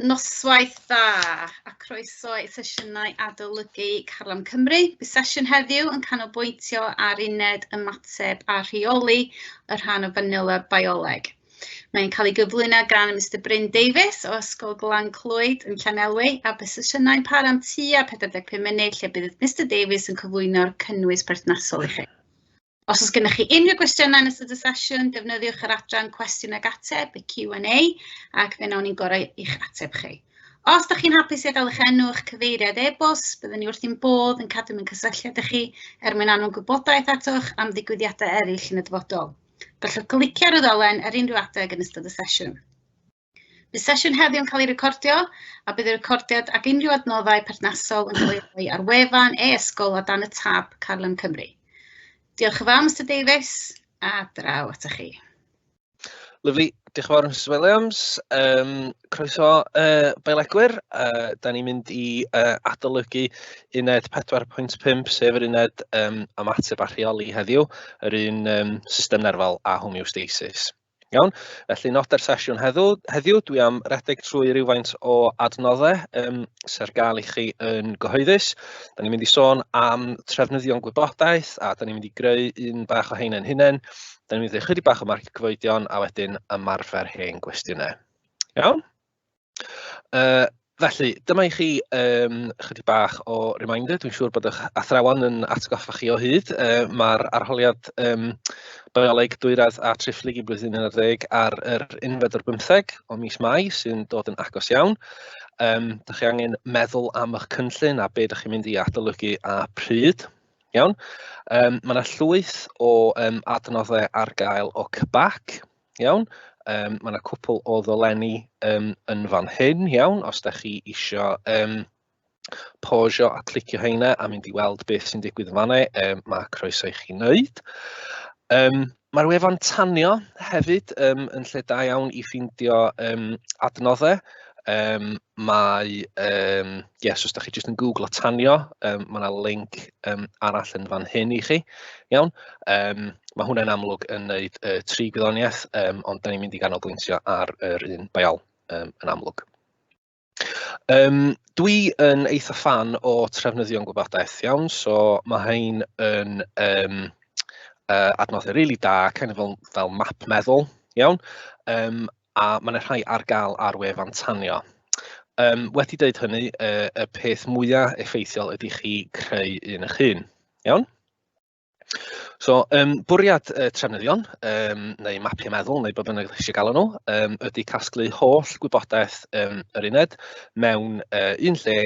Noswaith dda a croeso i sesiynau adolygu Carlam Cymru. Bydd sesiwn heddiw yn canolbwyntio ar uned ymateb a rheoli y rhan o fanyleb bioleg. Mae'n cael ei gyflwyno gan Mr Bryn Davies o Ysgol Glan Clwyd yn Llanelwy a bydd sesiynau'n para am tua 45 munud lle bydd Mr Davies yn cyflwyno'r cynnwys perthnasol i chi. Os oes gennych chi unrhyw gwestiynau yn ystod y sesiwn, defnyddiwch yr adran cwestiwn ag ateb, y Q&A, ac fe wnawn ni'n gorau i'ch ateb chi. Os ydych chi'n hapus i adael eich enw, eich cyfeiriad e-bost, byddwn ni wrth ein bodd yn cadw mewn cysylltiad â chi er mwyn anfon gwybodaeth atoch am ddigwyddiadau eraill yn y dyfodol. Gallwch glicio ar y ddolen ar unrhyw adeg yn ystod y sesiwn. Bydd sesiwn heddiw yn cael ei recordio a bydd y recordiad ac unrhyw adnoddau perthnasol yn cael ei rhoi ar wefan e-ysgol o dan y tab Carlam Cymru. Diolch yn fawr, Mr Davies, a draw atoch chi. Lyfli, diolch yn fawr Mrs Williams. Croeso biolegwyr. Da ni'n mynd i adolygu uned 4.5, sef yr uned ymateb a rheoli heddiw, yr un system nerfol a homeostasis. Iawn, felly nod ar sesiwn heddiw, heddiw dwi am redeg trwy rywfaint o adnoddau sydd ar gael i chi yn gyhoeddus. Da ni'n mynd i sôn am trefnyddion gwybodaeth a da ni'n mynd i greu un bach o heina'n hunain. Da ni'n mynd i chydig bach o marcio cyfoedion a wedyn ymarfer hen gwestiynau. Iawn? Felly, dyma i chi chydig bach o reminder. Dwi'n siŵr bod eich athrawon yn atgoffa chi o hyd. Mae'r arholiad bioleg dwyradd a triphlyg i blwyddyn 11 ar yr unfed o'r bymtheg o mis Mai, sy'n dod yn agos iawn. Dach chi angen meddwl am eich cynllun a be dach chi'n mynd i adolygu a pryd. Iawn. Mae yna llwyth o adnoddau ar gael o CBAC. Iawn, mae yna cwpl o ddolenni yn fan hyn, iawn, os da chi isio pausio a clicio heina a mynd i weld beth sy'n digwydd yn fanna, mae croeso i chi wneud. Mae'r wefan tanio hefyd yn lle da iawn i ffeindio adnoddau. Mae, yes, os da chi jyst yn googlo tanio, mae yna link arall yn fan hyn i chi. Iawn. Mae hwnna'n amlwg yn wneud tri gwyddoniaeth, ond da ni'n mynd i ganolbwyntio ar yr un biol yn amlwg. Dwi yn eitha fan o trefnyddion gwybodaeth, iawn, so mae hein yn adnoddau rili da, kind of fel map meddwl, iawn, a mae yna rhai ar gael ar wefan Tanio. Wedi dweud hynny, y peth mwyaf effeithiol ydy chi creu un eich hun, iawn? So, bwriad trefnyddion, neu mapiau meddwl, neu be bynnag ydych chi eisiau galw nhw, ydy casglu holl gwybodaeth yr uned mewn un lle,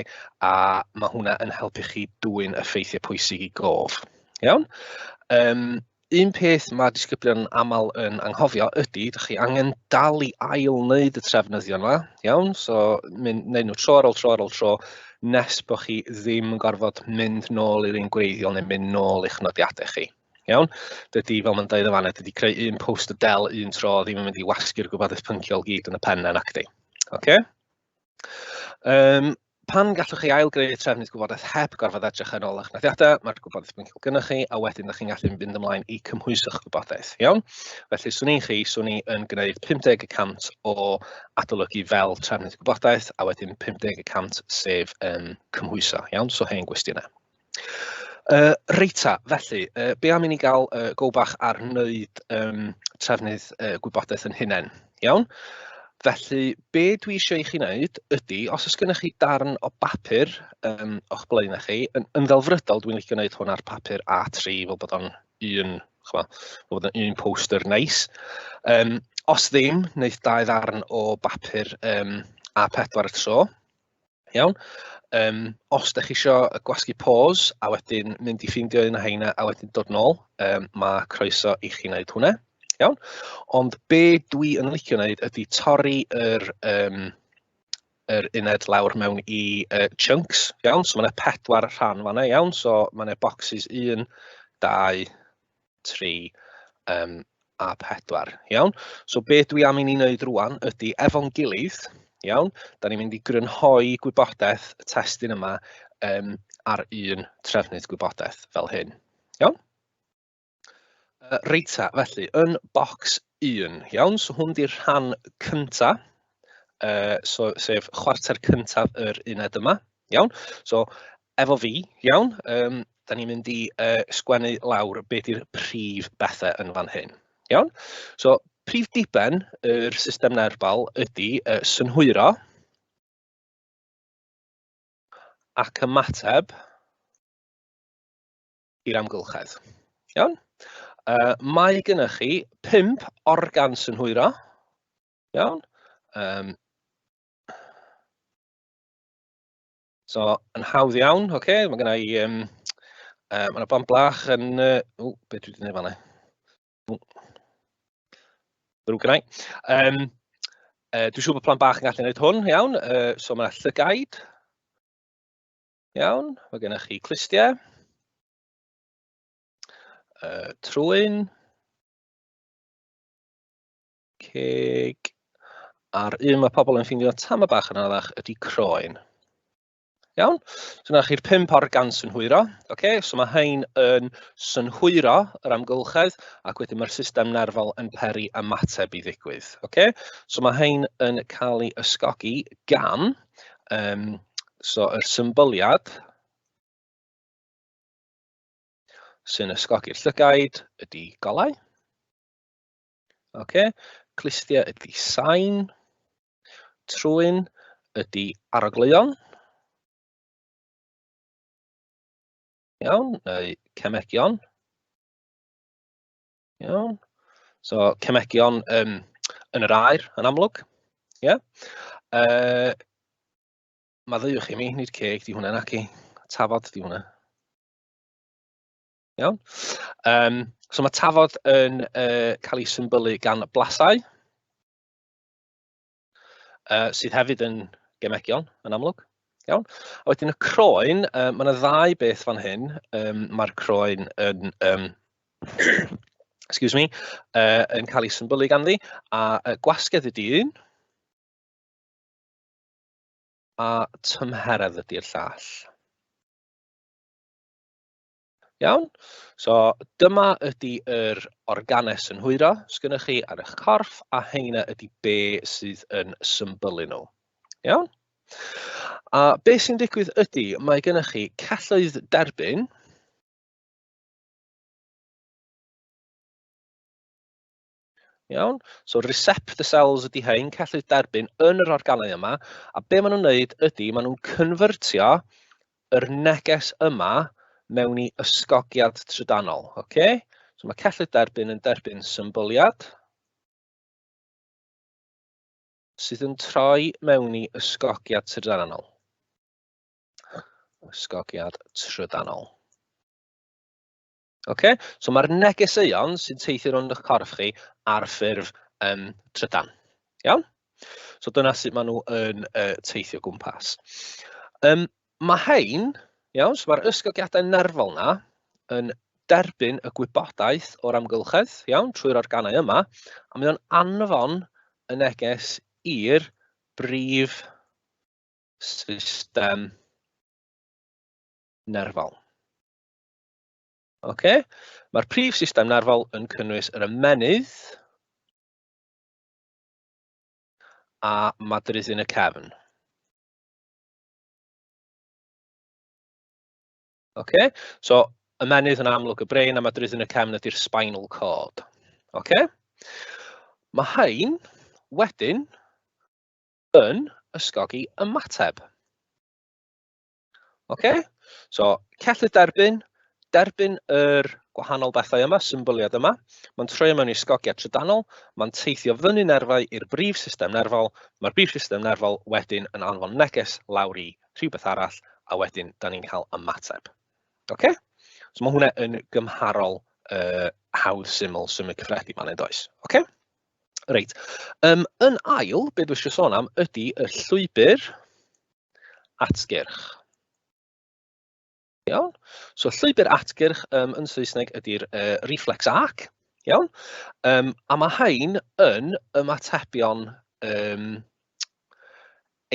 a mae hwnna yn helpu chi dwyn y ffeithiau pwysig i gof. Iawn? Un peth mae disgyblion yn aml yn anghofio ydy, dych chi angen dal i ail wneud y trefnyddion yma, iawn? So, mynd, wneud nhw tro ar ôl tro ar ôl tro, nes bod chi ddim yn gorfod mynd nôl i'r un gwreiddiol neu mynd nôl i'ch nodiadau chi. Iawn? Dydy, fel mae'n dweud yn fanna, dydy creu un post y del un tro ddim yn mynd i wasgu'r gwybodaeth pynciol gyd yn y pen na, nacdi. Oce? Pan gallwch chi ail-greu y trefnydd gwybodaeth heb gorfod edrych yn ôl eich nodiadau, mae'r gwybodaeth bynciol gynnwch chi, a wedyn ydych chi'n gallu mynd ymlaen i cymhwyso'ch gwybodaeth, iawn? Felly, swn i'n chi, swn i yn gwneud 50% o adolygu fel trefnydd gwybodaeth, a wedyn 50% sef cymhwyso, iawn? So, hen gwestiynau. Reit ta, felly, be am i ni gael go bach ar wneud trefnydd gwybodaeth yn hunain, iawn? Felly, be dwi eisiau i chi wneud ydy, os oes gennych chi darn o bapur o'ch blaenau chi, yn ddelfrydol dwi'n licio wneud hwn ar papur A3 fel bod o'n un, ch'mo', fel bod o'n un poster neis. Os ddim, wneud dau ddarn o bapur A4 y tro. Iawn. Os da chi isio gwasgu pause a wedyn mynd i ffeindio un o heina a wedyn dod nôl, mae croeso i chi wneud hwnna. Iawn. Ond be dwi yn licio wneud ydy torri yr uned lawr mewn i chunks. Iawn. So mae yna 4 rhan fanna, iawn. So mae yna boxes 1, 2, 3 a 4. Iawn? So be dwi am i ni wneud rwan ydy, efo'n gilydd, iawn, da ni'n mynd i grynhoi gwybodaeth y testun yma ar un trefnydd gwybodaeth fel hyn. Iawn? Reit ta, felly, yn bocs 1, iawn, so hwn di'r rhan cynta. so, sef chwarter cyntaf yr uned yma. Iawn? So, efo fi, iawn, da ni'n mynd i sgwennu lawr be di'r prif bethau yn fan hyn. Iawn? So, prif diben yr system nerfol ydy synhwyro ac ymateb i'r amgylchedd. Iawn? Mae gennych chi 5 organ synhwyro. Iawn? So, yn hawdd iawn, oce, okay, mae genna i, mae yna blant blach yn, o, be dwi wedi gwneud fan'na? Ddrwg gynna i. Dwi'n siŵr bod plant bach yn gallu gwneud hwn, iawn. So mae yna llygaid, iawn, mae gennych chi clustiau, trwyn, ceg, a'r un mae pobl yn ffeindio tamaid bach yn anoddach ydy croen. Iawn? So 'na chi'r 5 organ synhwyro. Okay? So mae hein yn synhwyro yr amgylchedd ac wedyn mae'r system nerfol yn peri ymateb i ddigwydd. Okay? So mae hein yn cael ei ysgogi gan so yr symbyliad sy'n ysgogi'r llygaid ydy golau. Okay? Clustiau ydy sain. Trwyn ydy arogleuon. Iawn, neu cemegion. Iawn. So, cemegion yn yr aer, yn amlwg. Ie. Yeah. Maddeuwch i mi, nid ceg di hwnna, naci. Tafod di hwnna. Iawn. So mae tafod yn cael ei symbylu gan blasau, sydd hefyd yn gemegion, yn amlwg. Iawn. A wedyn y croen, mae yna ddau beth fan hyn. Mae'r croen yn, excuse me, yn cael ei symbylu ganddi, a gwasgedd ydy un, a tymheredd ydy'r llall. Iawn? So dyma ydy yr organau synhwyro sgynnoch chi ar eich corff, a heina ydy be sydd yn symbylu nhw. Iawn? A be sy'n digwydd ydy, mae gennych chi celloedd derbyn, iawn? So receptor cells ydy hein, celloedd derbyn yn yr organau yma, a be maen nhw'n wneud ydy, maen nhw'n convertio yr neges yma mewn i ysgogiad trydanol. Okay? So mae celloedd derbyn yn derbyn symbyliad sydd yn troi mewn i ysgogiad trydanol. Ysgogiad trydanol. Okay? So mae'r negeseuon sy'n teithio rownd eich corff chi ar ffurf trydan. Iawn? So dyna sut maen nhw yn teithio gwmpas. Mae hein, iawn, so mae'r ysgogiadau nerfol na yn derbyn y gwybodaeth o'r amgylchedd, iawn, trwy'r organau yma, a mae o'n anfon y neges i'r brif system nerfol. Okay. Mae'r prif system nerfol yn cynnwys yr ymennydd a madruddyn y cefn. Okay. So, ymennydd yn amlwg y brain a madruddyn y cefn ydy'r spinal cord. Okay. Mae hein wedyn yn ysgogi ymateb. Okay? So, celloedd derbyn, derbyn yr gwahanol bethau yma, symbyliad yma. Mae'n troi mewn i ysgogiad trydanol, mae'n teithio fyny nerfau i'r brif system nerfol, mae'r brif system nerfol wedyn yn anfon neges lawr i rhywbeth arall, a wedyn da ni'n cael ymateb. Okay? So mae hwnna yn gymharol hawdd syml symud cyffredin fan hyn, does? Okay? Reit. Yn ail, be dwi eisiau sôn am ydy y llwybr atgyrch. Iawn? So llwybr atgyrch yn Saesneg ydy'r reflex arc. Iawn? A mae hein yn ymatebion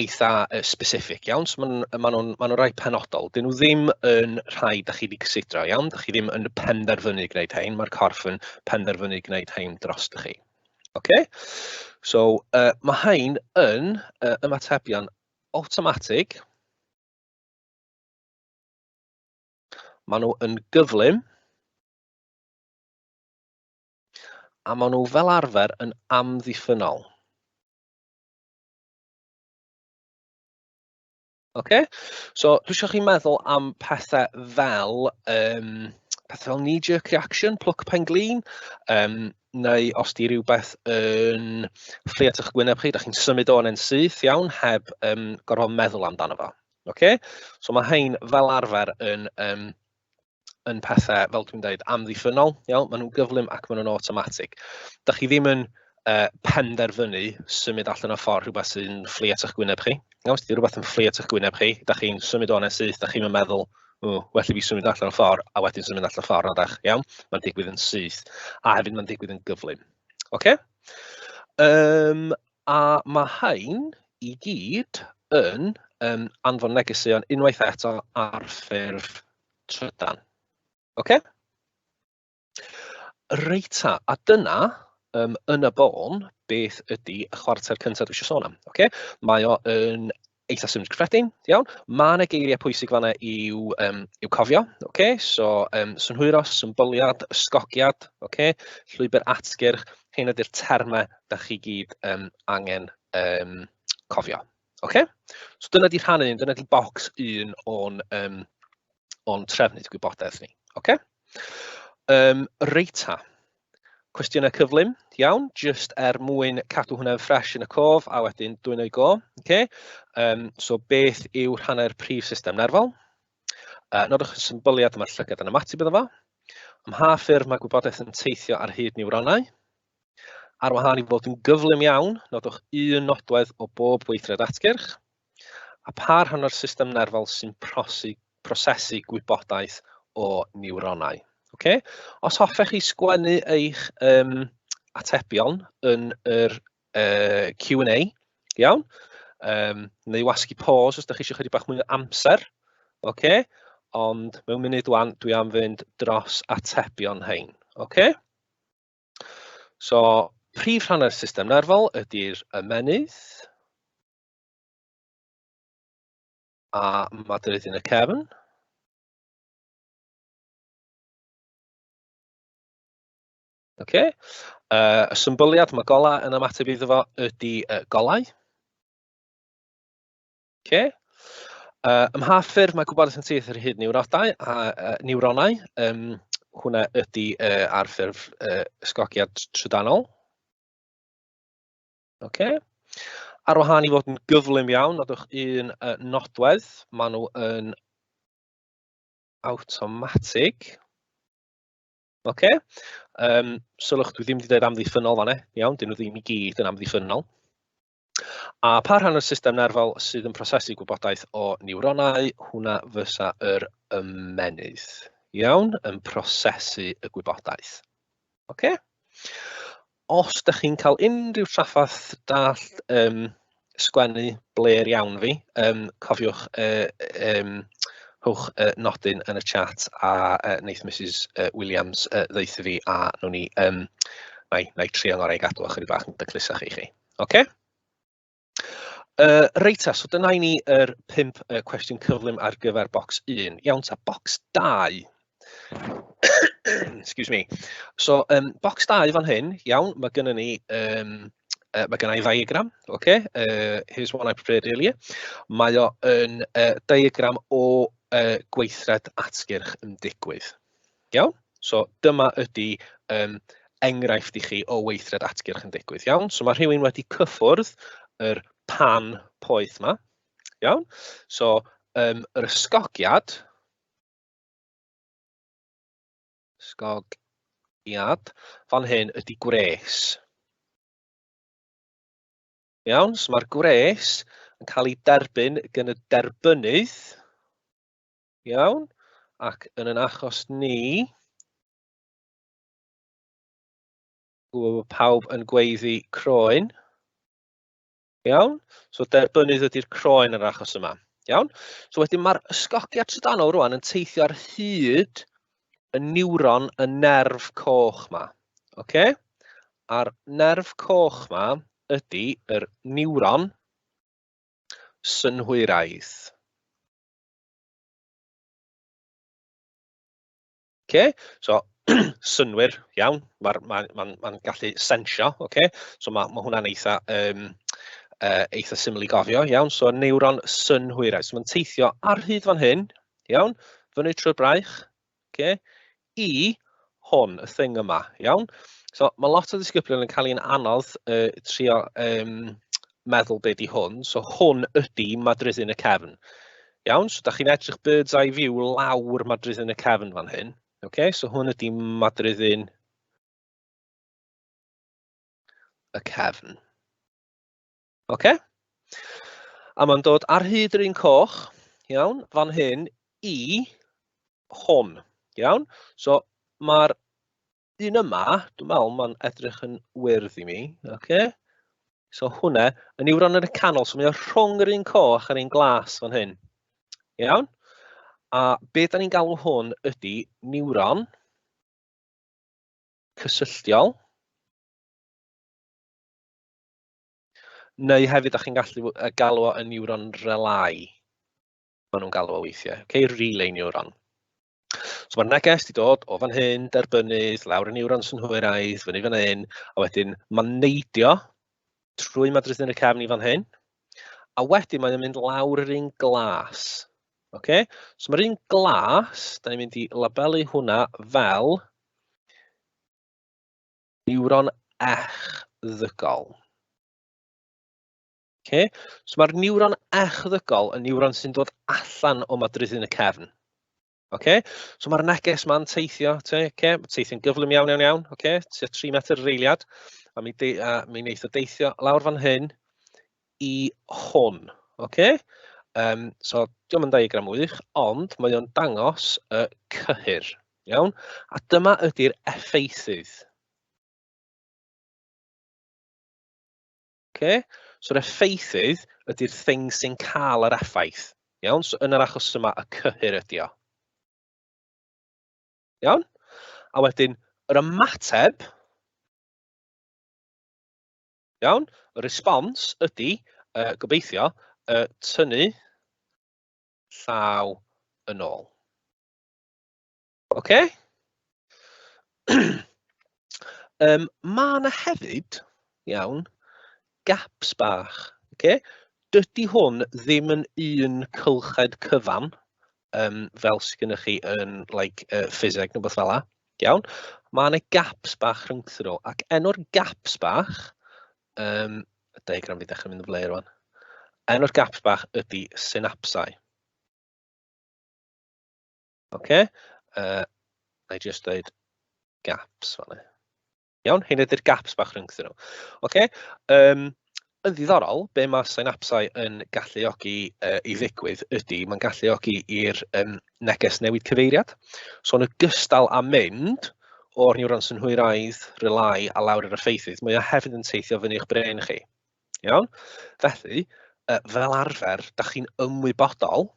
eitha specific, iawn? So maen ma nhw rai penodol. Dyn nhw ddim yn rhai da chi wedi cysidro, iawn? Da chi ddim yn penderfynu gwneud hein, mae'r corff yn penderfynu gwneud hein dros chi. Okay? So, mae hain yn ymatebion awtomatig. Maen nhw yn gyflym. A maen nhw fel arfer yn amddiffynnol. Oce? So dwi isio chi meddwl am pethau fel, pethau fel knee-jerk reaction, plwc pen-glin, neu os 'di rhywbeth yn fflio at eich gwyneb chi, dach chi'n symud o yna'n syth iawn, heb gorfod meddwl amdano fo. Oce? So mae hein fel arfer yn, yn pethau, fel dwi'n dweud, amddiffynnol, iawn, maen nhw'n gyflym ac maen nhw'n awtomatig. Dach chi ddim yn penderfynu symud allan o ffordd rhywbeth sy'n fflio at eich gwyneb chi. Iawn, os ydy rhywbeth yn fflio at eich gwyneb chi, dach chi'n symud o'n syth, dach chi'n meddwl, o, well i fi symud allan o ffordd, a wedyn symud allan o ffordd, na dach, iawn? Mae'n digwydd yn syth, a hefyd mae'n digwydd yn gyflym. Oce? A mae hain i gyd yn anfon negeseuon unwaith eto ar ffurf trydan. Oce? Reit ta, a dyna yn y bôn beth ydy y chwarter cyntaf dwi eisiau sôn am. Oce? Mae o yn eitha syml cyffredin, iawn. Mae yna geiriau pwysig fanna i'w cofio. Oce? So, synhwyro, symbyliad, ysgogiad, oce? Llwybr atgyrch, hyn ydy'r termau da chi gyd angen cofio. Oce? So dyna di rhan un, dyna di bocs un o'n trefnydd gwybodaeth ni. Oce? Reit ta. Cwestiynau cyflym, iawn, jyst er mwyn cadw hwnna'n ffres yn y cof a wedyn dwyn o'i go. Okay? So beth yw rhannau'r prif system nerfol? Nodwch y symbyliad yma'r llygad yn ymateb iddo fo. Ym mha ffurf mae gwybodaeth yn teithio ar hyd niwronau? Ar wahân i fod yn gyflym iawn, nodwch un nodwedd o bob weithred atgyrch. A pa rhan o'r system nerfol sy'n prosesu gwybodaeth o niwronau? Okay? Os hoffech chi sgwennu eich atebion yn yr Q&A, iawn, neu wasgu pause os ydych chi eisiau chydig bach mwy o amser, okay? Ond mewn munud wan, dwi am fynd dros atebion hein, okay? So, prif rhan o'r system nerfol ydy'r ymennydd, a madruddyn y cefn. Okay. Y symbyliad mae golau yn ymateb iddo fo ydy golau. Okay. Ym mha ffurf mae gwybodaeth yn teithio ar hyd niwronau a niwronau? Hwnna ydy ar ffurf ysgogiad trydanol. Okay. Ar wahân i fod yn gyflym iawn, nodwch un nodwedd, maen nhw yn awtomatig. Oce. Sylwch, dwi ddim wedi dweud amddiffynnol fan'na, iawn, dyn nhw ddim i gyd yn amddiffynnol. A pa rhan o'r system nerfol sydd yn prosesu gwybodaeth o niwronau, hwnna fysa yr ymennydd. Iawn, yn prosesu y gwybodaeth. Oce? Os ydych chi'n cael unrhyw trafferth dallt sgwennu blêr iawn fi, cofiwch rhowch nodyn yn y chat a wneith Mrs Williams ddeutha fi a wnawn ni, na i trio ngorau i gadw ychydig bach yn daclusach i chi. Oce? Reit ta, so dyna i ni yr 5 cwestiwn cyflym ar gyfer bocs 1. Iawn ta, bocs 2. Excuse me. So, bocs 2 fan hyn, iawn, mae gennym ni, mae genna i ddiagram, okay? Here's one I prepared earlier. Mae o yn diagram o gweithred atgyrch yn digwydd. Iawn? So dyma ydy enghraifft i chi o weithred atgyrch yn digwydd. Iawn? So mae rhywun wedi cyffwrdd yr pan poeth yma. Iawn? So yr ysgogiad, fan hyn ydy gwres. Iawn? So mae'r gwres yn cael ei derbyn gan y derbynnydd. Iawn? Ac yn yn achos ni, gwybod bod pawb yn gweiddi croen. Iawn? So derbynnydd ydy'r croen yn yr achos yma. Iawn? So wedyn mae'r ysgogiad trydanol rwan yn teithio ar hyd y niwron, y nerf coch yma. Oce? A'r nerf coch 'ma ydy yr niwron synhwyraidd. Okay? So, synnwyr, iawn, mae'n ma, ma, ma gallu sensio, okay? So mae ma hwnna'n eitha, eitha syml i gofio, iawn. So neuron synhwyraidd. So mae'n teithio ar hyd fan hyn, iawn, fyny trwy'r braich, okay, i hwn, y thing yma, iawn. So mae lot o ddisgyblion yn cael ein anodd trio meddwl be di hwn. So hwn ydy madruddyn y cefn. Iawn, so da chi'n edrych bird's eye view lawr madruddyn y cefn fan hyn. Okay, so hwn ydy madruddyn y cefn. Okay? A mae'n dod ar hyd yr un coch, iawn, fan hyn i hwn, iawn. So mae'r un yma, dwi'n meddwl mae'n edrych yn wyrdd i mi, okay? So hwnna, y niwron yn y canol, so mae o rhwng yr un coch a'r un glas fan hyn. Iawn? A be da ni'n galw hwn ydy niwron cysylltiol. Neu hefyd, da chi'n gallu galw o yn niwron relay. Maen nhw'n galw o weithiau. Okay, relay neuron. So mae'r neges wedi dod o fan hyn, derbynnydd, lawr y niwron synhwyraidd, fyny fan hyn, a wedyn mae'n neidio trwy madruddyn y cefn i fan hyn, a wedyn mae'n mynd lawr yr un glas. Okay? So mae'r un glas, da ni'n mynd i labelu hwnna fel niwron echddygol. Okay? So mae'r niwron echddygol yn niwron sy'n dod allan o madruddyn y cefn. Okay? So mae'r neges ma'n teithio, te, okay? Teithio'n gyflym iawn, iawn, iawn, okay? Tua 3 metr yr eiliad, a mi, de, a mi wneith o deithio lawr fan hyn i hwn. Okay? So, diolch yn diagram wych, ond mae o'n dangos y cyhyr. Iawn? A dyma ydy'r effeithydd. Okay? So'r effeithydd ydy'r thing sy'n cael yr effaith. Iawn? So yn yr achos yma, y cyhyr ydy o. Iawn? A wedyn, yr ymateb, iawn, y response ydy, gobeithio, tynnu llaw yn ôl. Oce? Mae yna hefyd, iawn, gaps bach. Okay? Dydy hwn ddim yn un cylched cyfan, fel sydd gennych chi yn like, ffiseg neu beth fel 'na. Iawn? Mae yna gaps bach rhyngthyn nhw, ac enw'r gaps bach, y diagram fi dechrau mynd yn flêr rwan, enw'r gaps bach ydy synapsau. Oce, na i jyst dweud gaps fan hyn. Iawn, hyn ydy'r gaps bach rhyngthyn nhw. Oce, yn ddiddorol, be mae synapsau yn galluogi i ddigwydd ydy, mae'n galluogi i'r neges newid cyfeiriad. So yn ogystal â mynd o'r niwron synhwyraidd, relay a lawr i'r effeithydd, mae o hefyd yn teithio fyny i'ch brain chi. Iawn? Felly, fel arfer, da chi'n ymwybodol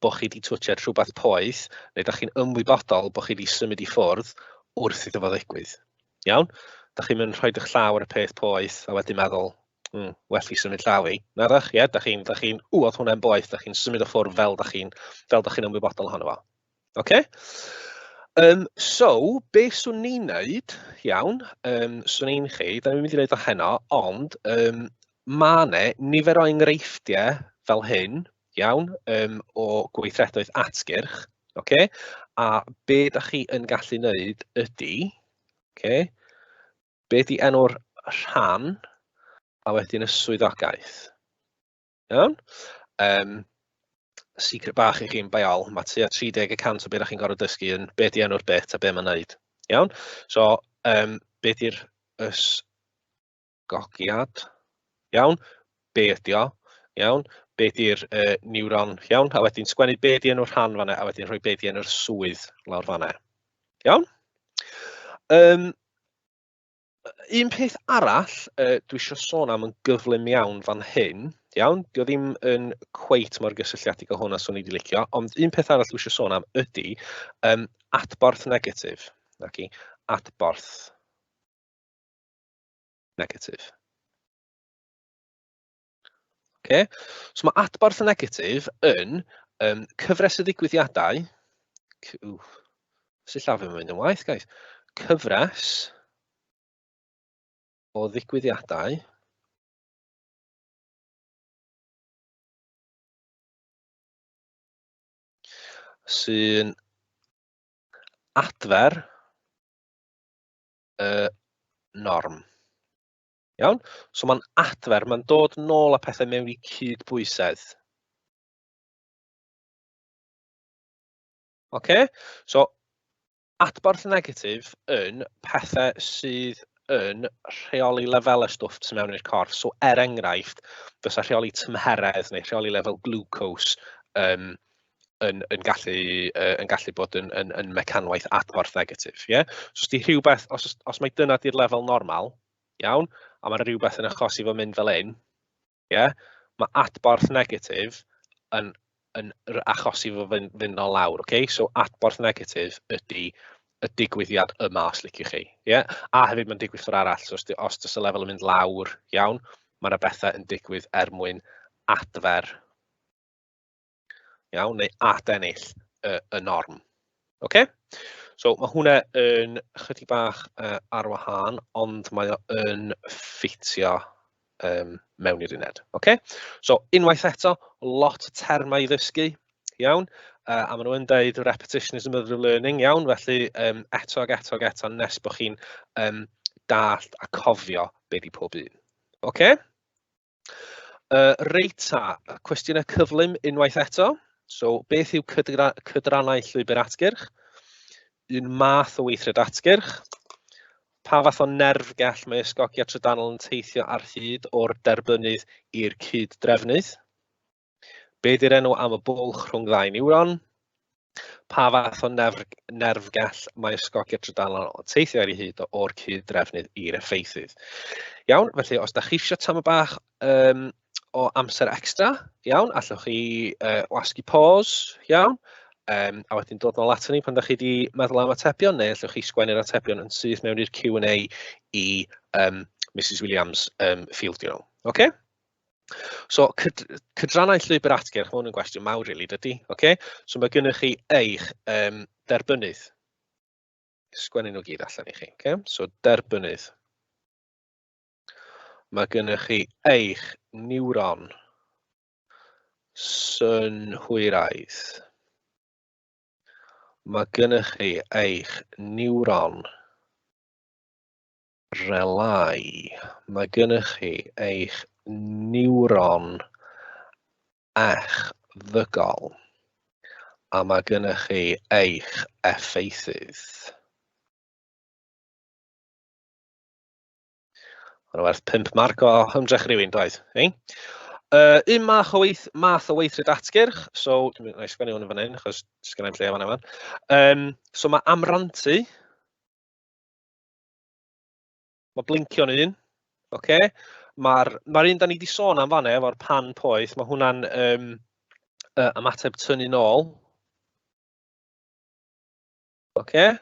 bod chi wedi twtsiad rhywbeth poeth, neu da chi'n ymwybodol bod chi wedi symud i ffwrdd wrth iddo fo ddigwydd. Iawn? Da chi'n mynd rhoi eich llaw ar y peth poeth a wedyn meddwl, well fi symud llaw fi. Na ddech, ie, da chi'n, da chi'n, ww, oedd hwnna'n boeth, da chi'n symud o ffwrdd fel da chi'n, fel da chi'n ymwybodol ohono fo. Oce? So, be swn i'n neud, iawn, swn i'n chi, da ni'n mynd i wneud o heno, ond ma' 'ne nifer o enghreifftiau fel hyn, iawn, o gweithredoedd atgyrch, oce? A be da chi yn gallu wneud ydy, oce, be di enw'r rhan, a wedyn y swyddogaeth. Iawn? Secret bach i chi'n biol, mae tua 30% o beth chi'n gorfod dysgu yn be di enw'r bit a be mae'n neud. Iawn? So, be di'r ysgogiad? Iawn? Be ydi o? Iawn? Be di'r niwron? Iawn? A wedyn sgwennu be di enw'r rhan fan'na, a wedyn rhoi be di enw'r swydd lawr fan'na. Iawn? Un peth arall dwi eisiau sôn am yn gyflym iawn fan hyn, iawn, dio ddim yn cweit mor gysylltiedig â hwnna swn i wedi licio, ond un peth arall dwi eisiau sôn am ydy adborth negatif. Naci, adborth. Negatif. Okay? So mae adborth negatif yn cyfres o ddigwyddiadau. Sillafu yn mynd yn waith, guys. Cyfres o ddigwyddiadau sy'n adfer y norm. Iawn? So mae'n adfer, mae'n dod nôl â pethau mewn i cydbwysedd. Oce? So, adborth negatif yn pethau sydd yn rheoli lefelau stwff tu mewn i'r corff. So, er enghraifft, fysa rheoli tymheredd neu rheoli lefel glucose yn gallu bod yn mecanwaith adborth negatif. Yeah? So, os di rhywbeth, os mai dyna di'r lefel normal, iawn, a mae rhywbeth yn achosi fo mynd fel un, yeah, mae adborth negatif yn achosi fo fynd o lawr. Okay? So adborth negatif ydy y digwyddiad yma, os liciwch chi. Yeah? A hefyd mae'n digwydd ffordd arall. So os does y lefel yn mynd lawr, iawn, mae yna bethau yn digwydd er mwyn adfer, iawn, neu adennill y norm. Okay? So mae hwnna yn chydig bach ar wahân, ond mae o yn ffitio mewn i'r uned. Okay? So unwaith eto, lot o termau i ddysgu, iawn, a maen nhw yn deud "repetition is the mother of learning", iawn, felly eto ac eto ac eto nes bod chi'n dallt a cofio be di pob un. Okay? Reit ta, cwestiynau cyflym unwaith eto. So, beth yw cydrannau llwybr atgyrch? Un math o weithred atgyrch. Pa fath o nerfgell mae ysgogiad trydanol yn teithio ar hyd o'r derbynnydd i'r cyd-drefnydd? Be di'r enw am y bwlch rhwng ddau niwron? Pa fath o nerfgell mae ysgogiad trydanol yn teithio ar ei hyd o'r cyd-drefnydd i'r effeithydd? Iawn, felly os da chi eisiau tamed bach o amser extra, iawn, allwch chi wasgu pause, iawn, a wedyn dod nôl ato ni pan da chi wedi meddwl am atebion, neu allwch chi sgwennu'r atebion yn syth mewn i'r Q&A i Mrs Williams ffieldio nhw. Okay? So, cydrannau llwybr atgyrch, mae hwn yn gwestiwn mawr, really, dydy? Okay? So, mae gennych chi eich derbynnydd. Sgwennu nhw gyd allan i chi. Okay? So, derbynnydd. Mae gennych chi eich niwron synhwyraidd. Mae gennych chi eich niwron relay. Mae gennych chi eich niwron echddygol. A mae gennych chi eich effeithydd. Mae'n werth 5 marc o ymdrech rhywun, doedd? Eh? Un math o weithred atgyrch, so dwi'n mynd i sgwennu hwn yn fan hyn, achos sgynna i'm lle fan yma. So mae amrantu, mae blincio'n un, okay? Mae'r un da ni wedi sôn am fanna efo'r pan poeth, mae hwnna'n ymateb tynnu nôl. Okay?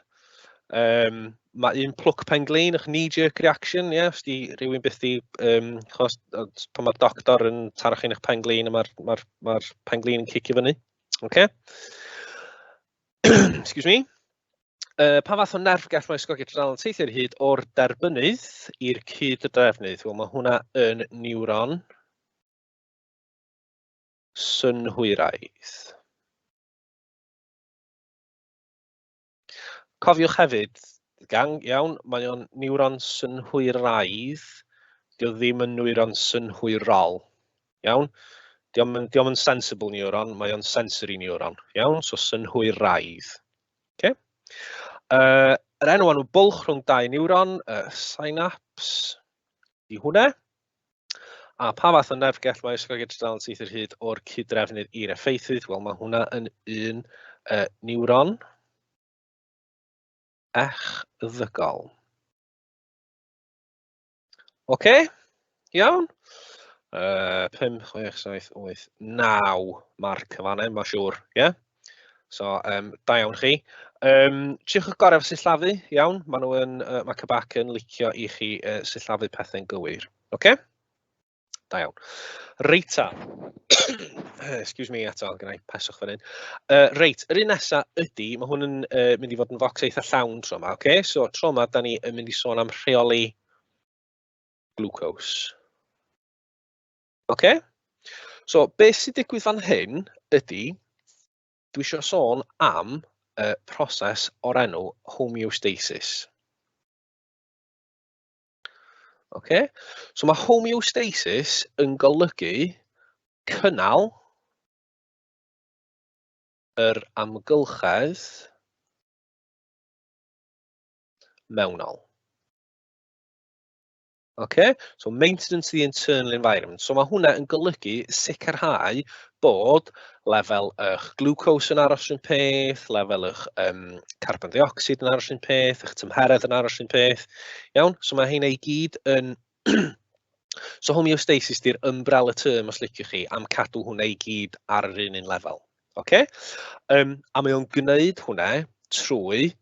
Mae un plwc pen-glin, eich knee-jerk reaction, ie, yeah, os di rhywun byth di, chos, pan mae'r doctor yn taro chi'n eich pen-glin, a mae'r pen-glin yn cicio fyny. Okay? Excuse me. Pa fath o nerfgell mae ysgogiad trydanol yn teithio ar hyd o'r derbynnydd i'r cyd-drefnydd? Wel, mae hwnna yn niwron synhwyraidd. Cofiwch hefyd, gang, iawn, mae o'n niwron synhwyraidd, dio ddim yn niwron synhwyrol, iawn? Dio'm yn sensible neuron, mae o'n sensory neuron, iawn? So synhwyraidd. Okay? Yr enw am y bwlch rhwng dau niwron, synapse, di hwnna. A pa fath o nerfgell mae ysgogiad trydanol yn teithio hyd o'r cyd-drefnydd i'r effeithydd? Wel, mae hwnna yn un niwron echddygol. Oce, iawn. 5, 6, 7, 8, 9 marc y fanna, mae'n siŵr, ie? Yeah? So, da iawn chi. Triwch eich gorau efo sillafu, iawn. Maen nhw yn, mae Cybac yn licio i chi sillafu pethau'n gywir. Oce? Da iawn. Reit ta. Excuse me eto, gyda i peswch fan hyn. Reit, yr un nesaf ydy, mae hwn yn mynd i fod yn focs eitha llawn tro yma, oce? So, tro yma, da ni yn mynd i sôn am rheoli glucose. Oce? So, beth sy'n digwydd fan hyn ydy, dwi eisiau sôn am y proses o'r enw homeostasis. Oce? So mae homeostasis yn golygu cynnal yr amgylchedd mewnol. Okay? So maintenance of the internal environment. So mae hwnna yn golygu sicrhau bod lefel eich glucose yn aros yn peth, lefel eich carbon dioxide yn aros yn peth, eich tymheredd yn aros yn peth. Iawn? So mae heina i gyd yn... So homeostasis di'r umbrella term, os liciwch chi, am cadw hwnna i gyd ar yr un un lefel. Okay? A mae o'n gwneud hwnna trwy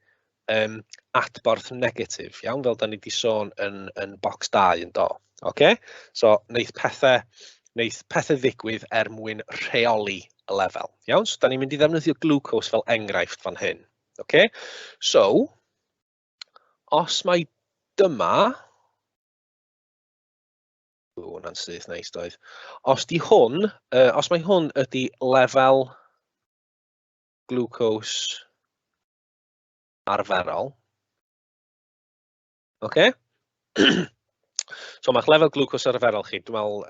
adborth negatif, iawn, fel da ni wedi sôn yn box 2 yn do. Okay? So, neith pethau ddigwydd er mwyn rheoli y lefel. Iawn, so da ni'n mynd i ddefnyddio glucose fel enghraifft fan hyn. Okay? So, os mae dyma... O, hwnna'n syth neis doedd. Os di hwn, os mae hwn ydy lefel glucose arferol. Oce? So mae'ch lefel glwcos arferol chi, dwi'n meddwl,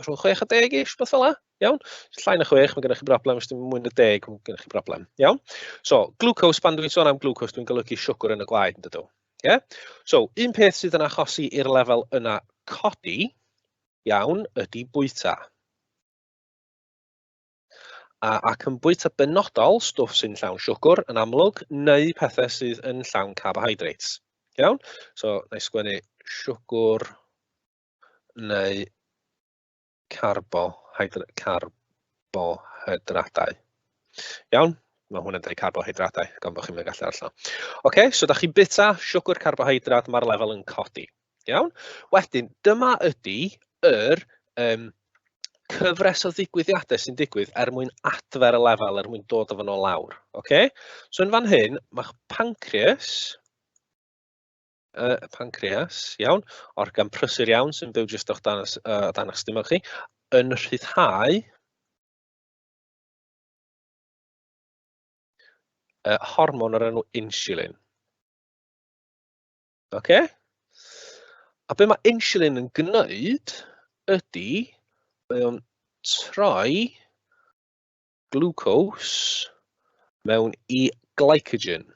rhwng 6 a 10 ish, beth fel 'na, iawn? Llai na 6, mae gennych chi broblem, os dim mwy na 10, mae gennych chi broblem, iawn? So, glwcos, pan dwi'n sôn am glwcos, dwi'n golygu siwgr yn y gwaed, yn dydw? Yeah? So, un peth sydd yn achosi i'r lefel yna codi, iawn, ydy bwyta. Ac yn bwyta benodol, stwff sy'n llawn siwgr yn amlwg, neu pethau sydd yn llawn carbohydrates. Iawn? So, na i sgwennu siwgr neu carbohydradau. Iawn? Mae hwn yn dweud carbohydradau, gan bod chi'n mynd gallu darllen. Oce, so da chi'n bwyta siwgr carbohydrad, mae'r lefel yn codi. Iawn? Wedyn, dyma ydy yr cyfres o ddigwyddiadau sy'n digwydd er mwyn adfer y lefel, er mwyn dod o fy nôl lawr. Okay? So yn fan hyn, mae'ch pancreas, pancreas, iawn, organ prysur iawn sy'n byw jyst o'ch dan, dan eich stumog chi, yn rhyddhau hormon o'r enw insulin. Oce? A be mae insulin yn gwneud ydy, mae o'n troi glucose mewn i glycogen.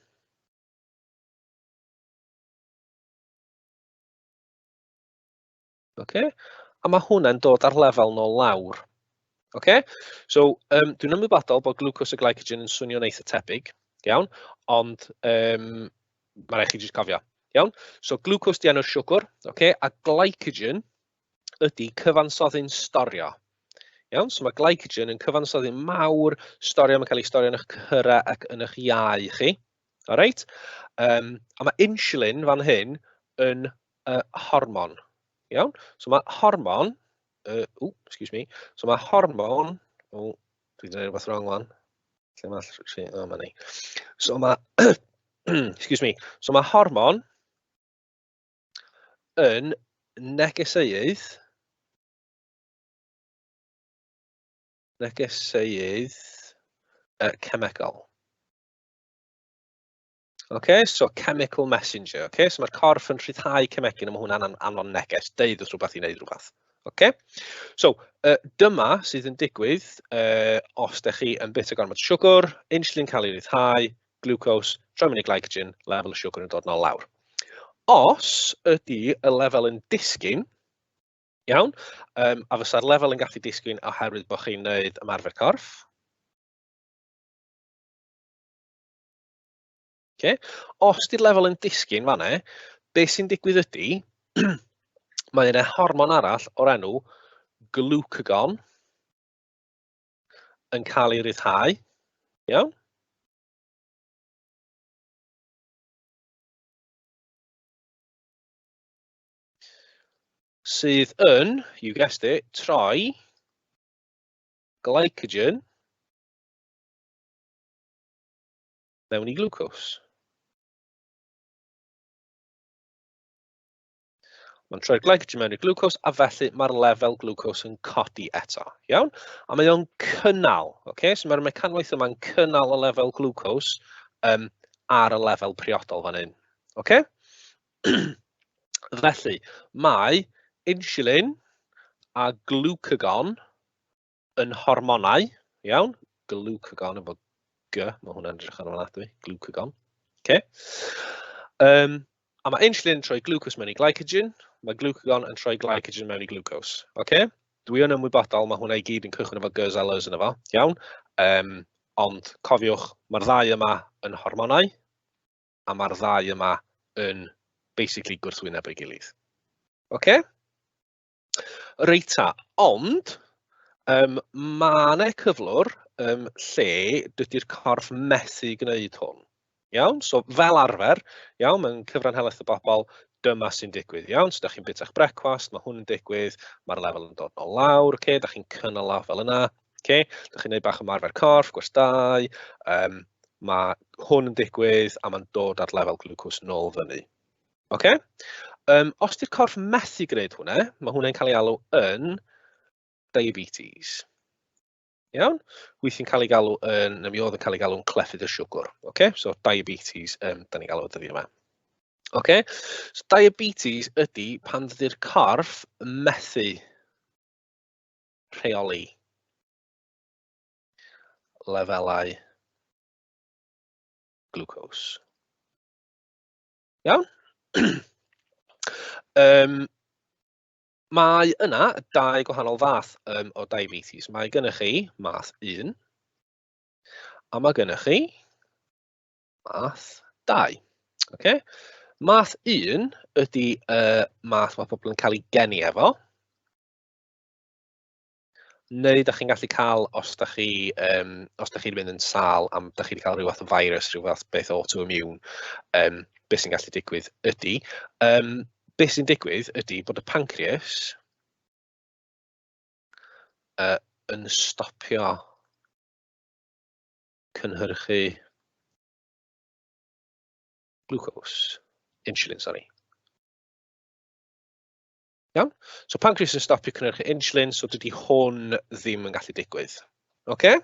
Oce? A mae hwnna'n dod ar lefel nôl lawr. Oce? So, dwi'n ymwybodol bod glucose a glycogen yn swnio'n eitha tebyg, iawn, ond mae rhaid chi jyst cofio. Iawn? So, glucose di enw'r siwgr, oce? A glycogen ydy cyfansoddyn storio. Iawn? So, mae glycogen yn cyfansoddyn mawr storio, mae'n cael ei storio yn eich cyhyrau ac yn eich iau chi. Alright? A mae insulin fan hyn yn hormon. Iawn? So mae hormon, ooh, excuse me, so mae hormon, oh, dwi wedi gwneud rhywbeth wrong wan. Lle mae, oh, mae ni. So mae, excuse me, so mae hormon yn negeseuedd, negeseuedd cemegol. Okay, so chemical messenger. Okay, so mae'r corff yn rhyddhau cemegyn a mae hwnna'n anfon neges, deud wrth rhywbeth i wneud rhywbeth. Okay? So, dyma sydd yn digwydd os ydych chi yn bwyta gormod o siwgr, insulin cael ei ryddhau, glucose, troi mewn i glycogen, lefel y siwgr yn dod nôl lawr. Os ydy y lefel yn disgyn, iawn, a fysa'r lefel yn gallu disgyn oherwydd bod chi'n gwneud ymarfer corff. Okay. Os di'r lefel yn disgyn fan'na, beth sy'n digwydd ydy, mae yna hormon arall o'r enw glucagon yn cael ei ryddhau. Iawn? Sydd yn, you guessed it, troi glycogen mewn i glwcos. Mae'n troi'r glycogen mewn i glwcos a felly mae'r lefel glwcos yn codi eto. Iawn? A mae o'n cynnal. Okay? So mae'r mecanwaith yma'n cynnal y lefel glwcos ar y lefel priodol fan hyn. Okay? Felly, mae insulin a glucagon yn hormonau, iawn? Glucagon efo G, mae hwnna'n edrych ar ofnadwy, glucagon. Okay. A mae insulin yn troi glwcos mewn i glycogen, mae glucagon yn troi glycogen mewn i glwcos. Okay? Dwi yn ymwybodol, mae hwnna i gyd yn cychwyn efo G's a L's yna fo, iawn? Ond cofiwch, mae'r ddau yma yn hormonau, a mae'r ddau yma yn basically gwrthwyneb ei gilydd. Okay? Reit ta, ond mae yna cyflwr lle dydy'r corff methu gwneud hwn. Iawn, so fel arfer, iawn, mewn cyfran helaeth o bobl, dyma sy'n digwydd, iawn. So, da chi'n byta'ch brecwast, mae hwn yn digwydd, mae'r lefel yn dod nôl lawr, okay, da chi'n cynnal o fel yna, okay. Da chi'n gwneud bach o ymarfer corff, gwestai, mae hwn yn digwydd a mae'n dod ar lefel glwcos nôl fyny. Okay? Os di'r corff methu gwneud hwnna, mae hwnna'n cael ei alw yn diabetes. Iawn? Weithiau'n cael ei galw yn, neu mi oedd yn cael ei galw yn clefyd y siwgr. Okay? So diabetes, da ni'n galw y dyddiau yma. Okay? So diabetes ydy pan dydy'r corff methu rheoli lefelau glwcos. Iawn? Mae yna dau gwahanol fath o diabetes. Mae gennych chi math 1 a mae gennych chi math 2. Okay? Math 1 ydy math mae pobl yn cael ei geni efo. Neu da chi'n gallu cael os da chi, os da chi'n mynd yn sâl am da chi wedi cael rhyw fath o virus, rhyw fath beth autoimmune, beth sy'n gallu digwydd ydy, beth sy'n digwydd ydy bod y pancreas yn stopio cynhyrchu glucose, insulin, sorry. Iawn? So pancreas yn stopio cynhyrchu insulin, so dydy hwn ddim yn gallu digwydd. Oce?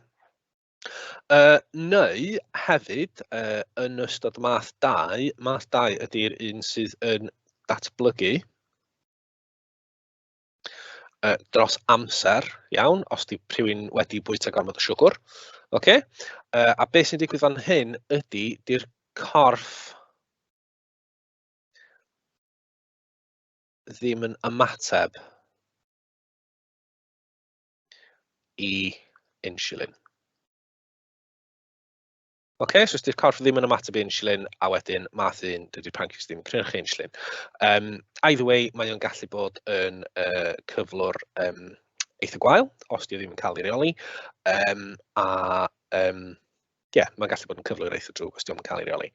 Neu hefyd, yn ystod math 2, math 2 ydy'r un sydd yn datblygu dros amser, iawn, os di rhywun wedi bwyta gormod o siwgr. Oce? A beth sy'n digwydd fan hyn ydy, di'r corff ddim yn ymateb i insulin. Oce, so os di'r corff ddim yn ymateb i insulin, a wedyn math 1, dydy'r pancreas ddim yn cynhyrchu insulin. Either way, mae o'n gallu bod yn cyflwr eitha gwael, os di o ddim yn cael ei reoli. A yeah, mae'n gallu bod yn cyflwr eitha drwg os di o'm yn cael ei reoli.